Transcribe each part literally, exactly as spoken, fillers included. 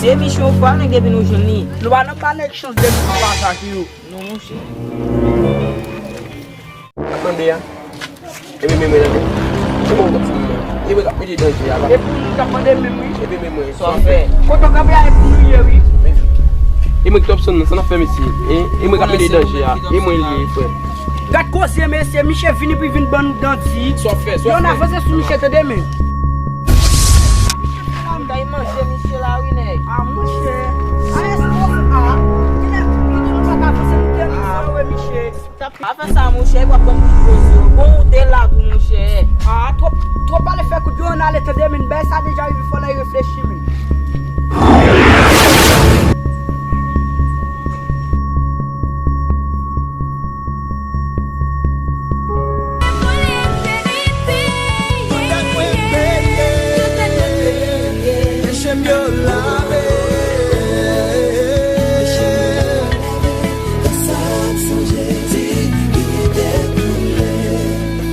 Depi se yon fwa, nèg depi nou jwenn li. Nou pa nan ba nèg chans depi nou pa sa ki yo. Non, monchè. Tande a. Epi menm la. Epi mwen k ap fè menm. Epi mwen k ap mete danje a. Epi mwen k ap mande menm, wi. Epi menm mwen. Sa w fè? Kote w kanpe a, epi nou ye, wi. E mwen ki t ap sonn nan, sa n ap fè mesye? E mwen k ap mete danje a. E mwen li ye, frè. Gad koze, mesye, misye vin epi vin ban nou danti. Sa w fè? Sa w fè? Yo, n avanse sou misye, tande, men. Misye la, misye la, wi, nèg. A, monchè. A, èske w a? Kilè, kilè nou pa ka avanse, nou te nou fè, wi, misye. Pa fè sa, monchè, w ap pran tout koze yo. Bon, ou te la tou, monchè. A, twòp, twòp pale fè kout yo, ann ale, tande, men, bèy sa deja rive, fò lè reflechi, men.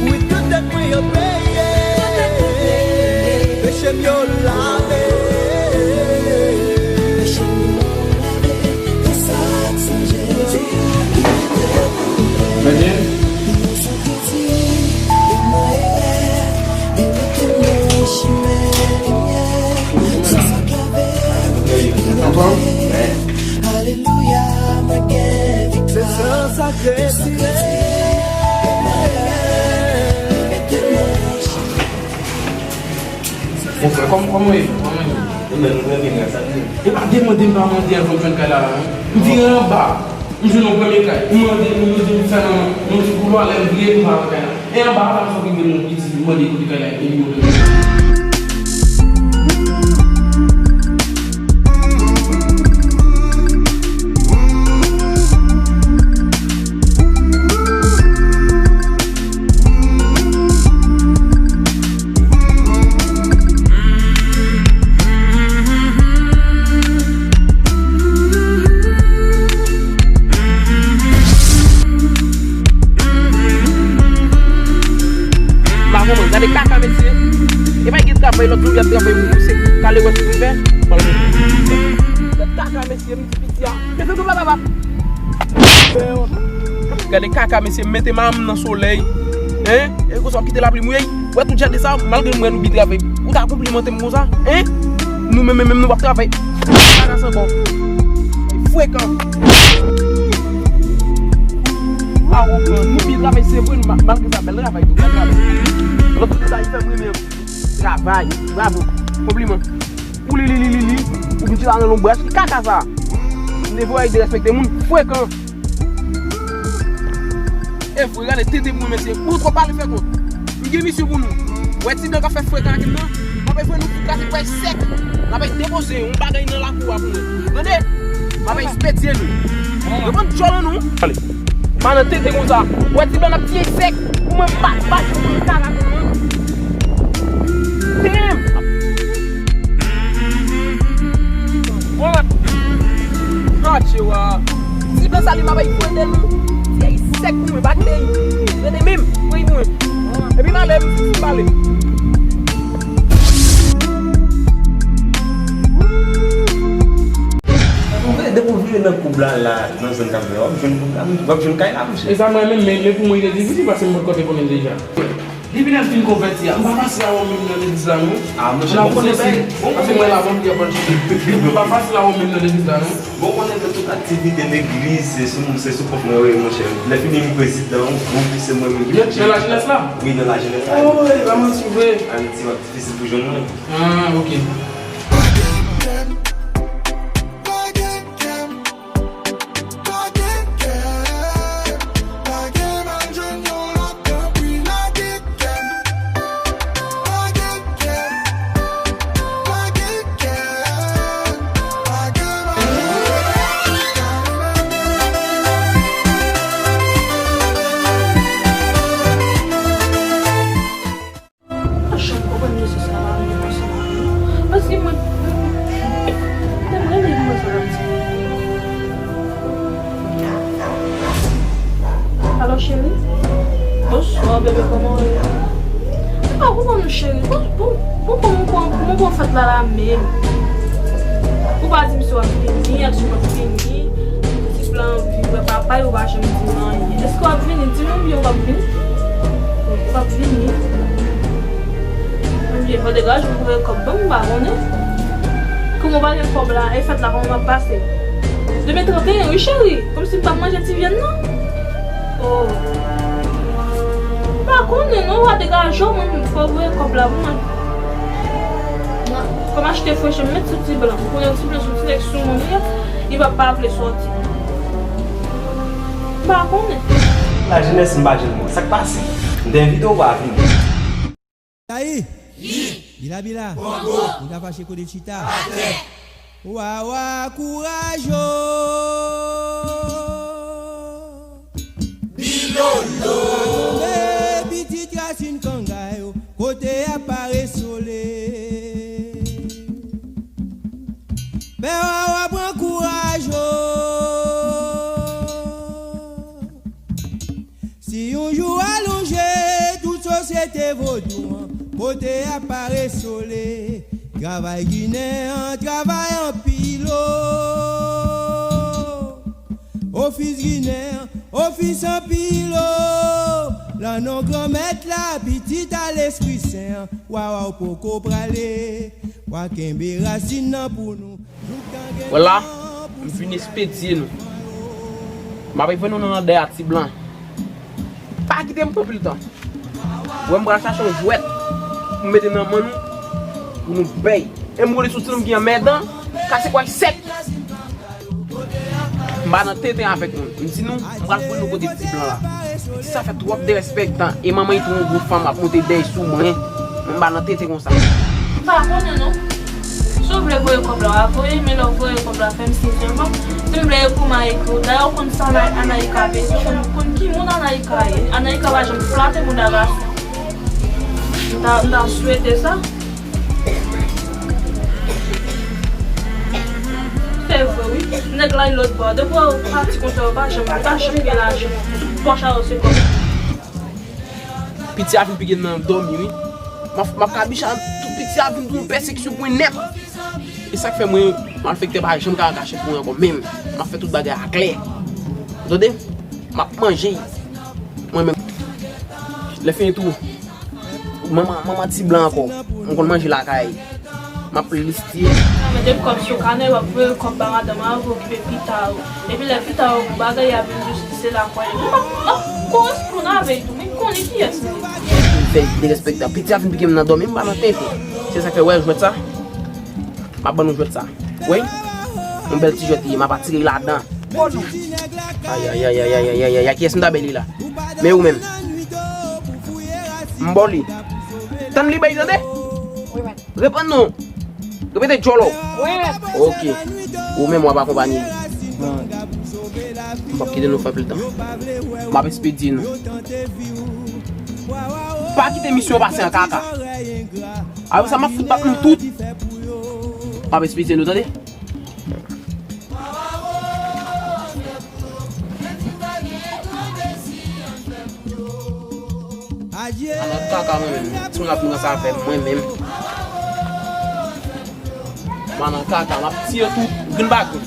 Wi, tout dèt mwen yo peye. Peche m yo lave. Mèt Jim? Anfòm? Bon frè, kòm, kòman w ye? Kòman w ye? Mwen menm, mwen byen, gras a Dye. E pa demande m pa mande anvan m jwenn kay la, non. M vire anba, m jwenn yon premye kay. M mande, m mande m fè nan yon ti koulwa, lè m vire, m pa wè kay la. E anba a, la m sòti m vin yon piti, m mande kote kay la, epi yo vin. M pa konprann. Gade kaka, mesye. E pa gen travay, lòt moun y ap travay pou ou, se kale wè sou revè. Gade kaka, mesye, m di piti a. Mesye, tou papa. Gade kaka, mesye, mete manman m nan solèy. Hein? E konsa w ap kite lapli mouye? Wè tout jan de sa, malgre m wè nou byen travay. Ou ta konplimante m konsa? Hein? Nou menm, menm, menm, nou p ap travay. Kaka san kò. Frekan. Awogan, nou byen travay, se vre, nou ma-, malgre sa, bèl travay tou, bèl travay. Lòt kote sa, li fè m renmen. Travay, bravo, konpliman. Ou li, li, li, li, li, ou vin chita nan lonbraj, ki kaka sa? M te voye derespekte moun, frekan. E vre, gade tete pou mwen, mesye. Ou twò pale fè kont. M gen misyon pou nou. Wè ti blan k ap fè frekan ak m nan. M ap voye nou fout kase pwèl sèk. N ap depoze yon bagay nan lakou a pou mwen. Tande? M ap ekspedye nou. Yo konn djòl an nou. Ale. Pa nan tete konsa. Wè ti blan ap tiye sèk. Pou mwen pa, pa, pou mwen kaka pou mwen. Damn! Bon, atche wa. Ti blan sa li m ap voye de nou. Ti ay sèk pou mwen, pa kite li. Rete menm, pou mwen. Epi m ale, m pale. Depi w vire nan koub la, la, nan zòn Kafou, w ap jwenn koub la, w ap jwenn kay la, monchè. E sa mwen menm, men, men pou mwen, li difisil paske m pot kote konnen deja. Depi lè m fin konvèti a, m pa fasil a wè w menm nan legliz la, non. A, monchè, bon, konnen si, bon, paske mwen la, bon, m gen bon chans. M pa fasil a wè w menm nan legliz la, non. Bon, konnen ke tout aktivite legliz, se sou, se sou kont mwen, wi, monchè. Lè fini, m prezidan, gwoup, se mwen menm ki... Nan lajenès la? Wi, nan lajenès la. Oh, e pa manti vre. Ayiti, w ap difisil pou jwenn mwen. Ah, ok. Mwen pa janm konprann mesye sa la, menm ansanm avè m. Paske mwen, mwen te renmen li, mwen sa l ap di. Alo, cheri? Bonswa, bebe, kòman w ye? Mwen pa konprann ou, cheri. Bon, bon, bon, kòman w pran, kòman w pran fèt la, la menm? Ou pa Ay, ou pa janm di m anyen. Èske w ap vini? Di m oubyen w p ap vini? Ou p ap vini? Ebyen, fò degaje w voye kòb ban m, m pa konnen. Kòman w pa gen kòb la? E fèt la, kòman w ap pase? Demen tranteyen, wi, cheri. Kòmsi m p ap manje ti vyann nan? Oh. M pa konnen, non, w a degaje w, mwen, fò w voye kòb la pou mwen. Fò m achte fò chen, m met sou ti blan. Ou konnen ti blan se yon ti nèg sou moun li ye, li p ap pa vle sòti. M pa konnen. Lajenès m pa janm bon. Sa k pase? M te envite w pa vini. Tayi! Bila bila! Ou ta fache kote chita? Wawa kouraj o! Bilolo! Tonbe pitit rasin kangay o, kote a pare sole. Pè Wawa pran kouraj o. Si yon jou alonje, tout sosyete vodou an, kote a pare sole. Travay ginen an, travay anpil o. Ofis ginen an, ofis anpil o. Lan non Granmèt la, pitit a Lespri Sen an, Wawa w poko prale. Wa kenbe rasin nan pou nou. Vwala, m fin espedye nou. M ap evè nou nan dèyè a ti blan. Pa kite m pran pil tan. Wè m pral chache yon jwèt pou m mete nan men nou, pou nou bèy. E m rele sou ti nonm ki anmèdan, kase kway sèk. M pa nan tenten avèk nou. M di nou, m pral voye nou kote ti blan la. Piti sa fè twòp derespektan. E manman li tou yon gwo fanm ap monte dèy sou mwen. M pa nan tenten konsa. M pa konnen non. Si w vle voye kòb la, w a voye, men lè w voye kòb la, fè m siy sèlman. Si m vle ekri w, m a ekri w. Dayè, w konn sa Ana-, Anayika vle di, w konn, konn ki moun Anayika ye. Anayika pa janm flate bouda gason. M ta, m ta swete sa. Se vre, wi. Nèg la, lòt bò. Depi w pati konsa, w pa janm, w pa janm gen lajan. Pòch a yo se kòb. Piti a vin pike m nan dòmi, wi. M ap, m ap kabicha, tout piti a vin tou yon pèseksyon pwen nèt. E sa k fè mwen, malfektè pa janm ka rache pou mwen ankò, menm. M ap fè tout bagay aklè. Ou tande? M ap manje. Mwen menm. Lè fini tou. Manman, manman ti blan ankò. M konn manje lakay. M ap listye. Mete kòb sou kanè, w ap voye kòb ba madanm an, w ap okipe pita ou. Epi lè pita ou, bagay ap vin jis se la kwè. M ap, m ap koresponn avè l tou, men m konnen kiyès li ye. M fè derespektan. Piti a vin pike m nan dòmi, m pa nan tenten. Se sa k fè, wè, jwèt sa. M ap ban nou jwèt sa. Wi. Yon bèl ti jwèt li ye, m ap atire l ladan. Oh non. Ay, ay, ay, kiyès m ta bay li la? Men ou menm. M ba w li. Tann li bay, tande? Wi, mèt. Reponn non. Repete djòlò. Wi, mèt. Ok. Ou menm w ap akonpanye li. M p ap kite nou fè pil tan. M ap espedye nou. Pa kite misyon pase an kaka. Apre sa, m ap fout bat nou tout. M ap espedye nou, tande? Mwen nan kaka mwen menm. Timoun ap pran sa avè mwen menm. Mwen nan kaka, m ap tiye tout grenn pa grenn.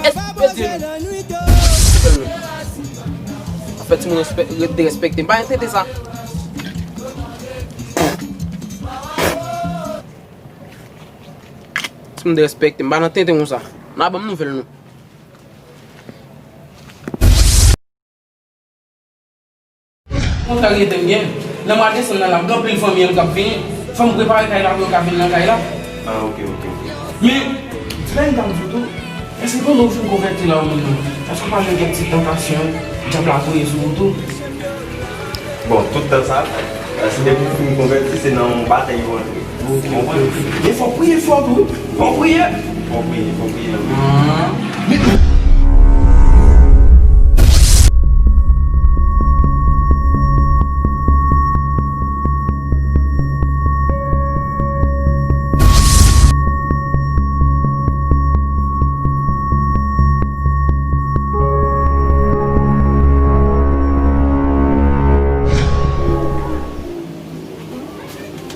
Espedye nou. Anfèt, timoun respè-, re-, derespekte m. Pa entende sa. Timoun derespekte m. Pa nan tenten konsa. N a ban m nouvèl nou. Kontrè rete m gen. Lè mwa desanm nan la, m gen anpil fanmi an k ap vini. Fò m prepare kay la pou yo ka vin nan kay la. Ah, ok, ok, ok. Men, ti bagay m ta vle di w tou, èske pandan w fin konvèti la, ou menm, èske w pa jwenn kèk ti tantasyon, dyab la voye sou ou tou? Bon, tout tan sa, paske depi w fin konvèti, se nan yon batèy ou antre. Ok, ok, ok. Men fò w priye fò tou, wi. Fò w priye. Fò w priye, fò w priye anpil. Ah.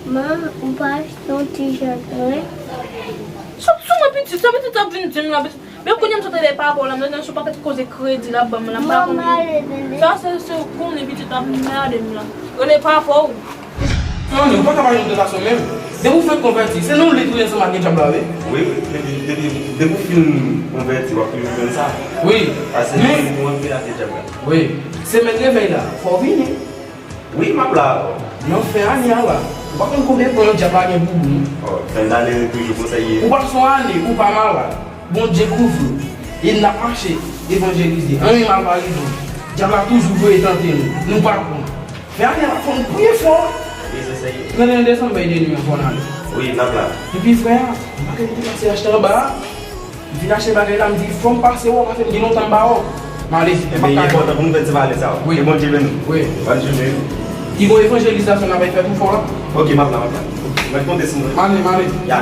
Manman, ou pa achte yon ti jèt pou mwen? Sot sou mwen, pitit. Sa pitit ap vin di m la, pitit. Men kounye a m sot rele papa w la, m nan sou pakèt koze kredi l ap ban m la, m pa konnen. Sa se, se konnen pitit ap merde m la. Rele papa w. Manmi, ou pa ka pa jwenn tantasyon menm. Depi ou fèk konvèti, se nan lit ou ye ansanm ak dyab la, wi. Wi, wi, depi, depi, depi ou fin konvèti, w ap toujou jwenn sa. Wi. Pase men ou antre ak dyab la. Wi. Semèn revèy la, fò w vini. Wi, m ap la. Nan fen ane a la, ou pa konn konbyen pwen dyab la gen pou ou, non? Oh, fen dane toujou konsa ye. Ou pase yon ane, ou pa malad. Bondye kouvri w. E n ap mache, evanjelize. Anyen mal pa rive w. Dyab la toujou voye tante nou. Nou pa pran. Fen ane a la, fò n priye fò. Wi, se sa ye. Trannteyen desanm, bay de nwi an, fò n ale. Wi, n ap la. Epi, frè, m pa gen pou pase achte anba a. M fin achte bagay la, m di, fò m pase wè w, paske m gen lontan m pa wè w. M ale. Ebyen, li enpòtan pou nou fè ti pale sa. Wi. Ke Bondye beni w. Wi. Bòn jounen. Ki bon evanjelizasyon n ap fè tou fò la? Ok, m ap la, m ap la. Mwen konte sou mwen. M ale, m ale. Ya.